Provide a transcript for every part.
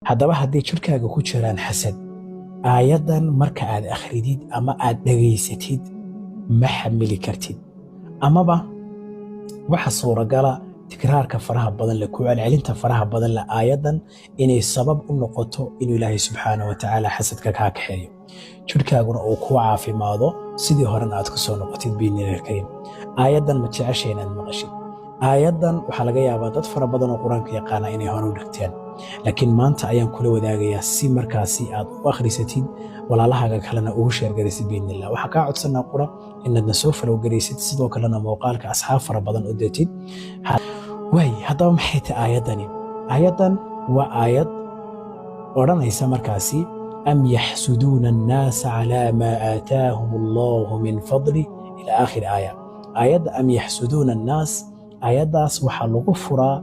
Haddaba haddii jidhkaaga ku jiraan xasad, aayaddan marka aad akhridid ama aad dhegaysatid ma xamili kartid, amaba waxa suuragala tikraarka faraha badan leh, ku celcelinta faraha badan leh aayaddan inay sabab u noqoto inuu Ilaahay subxaana wa tacaala xasadka kaa kaxeeyo, jidhkaaguna uu kuu caafimaado, sidii horena aad ku soo noqotid biidnillahi alkariim. Aayaddan ma jeceshay inaad maqashid? Aayaddan waxaa laga yaabaa dad fara badan oo Qur-aanka yaqaana inay hore u dhigteen, laakiin maanta ayaan kula wadaagayaa si markaasi aad u akhrisatid, walaalahaaga kalena ugu share garaysid biidnillah. Waxaa kaa codsanaa qura inaadna soo follow garaysid, sidoo kalena muuqaalka asxaab fara badan u dirtid. Waay, haddaba maxay tahay aayaddani? Aayaddan waa aayad odhanaysa markaasi: أم يحسدون الناس على ما آتاهم الله من فضله، إلى آخر آية. Aayadda أم يحسدون الناس, aayaddaas waxaa lagu furaa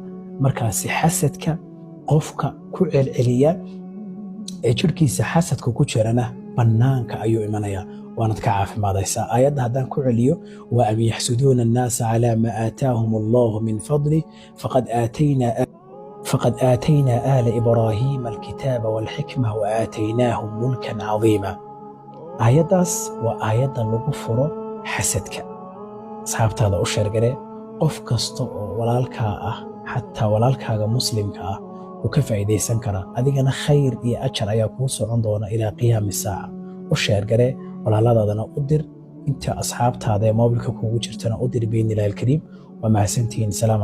markaasi xasadka. Qofka ku celceliya ee jirhkiisa xasadka ku jirana bannaanka ayuu imanayaa, waanad ka caafimaadaysaa. Aayadda haddaan ku celiyo waa: أم يحسدون الناس على ما آتاهم الله من فضله فقد آتينا آل إبراهيم الكتاب والحكمة وآتيناهم ملكا عظيما. Aayaddaas waa aayadda lagu furo xasadka. Asxaabtaada u share garee. Qof kasta oo walaalkaa ah, xataa walaalkaaga muslimka ah, wuu ka faa'iidaysan karaa, adigana khayr iyo ajar ayaa kuu socon doona ilaa qiyaami saaca. U share garee, walaaladaadana u dir, inta asxaabtaada ee moobilka kuugu jirtana u dir biidnillahi alkariim. Waa mahadsantihiin. Salaam.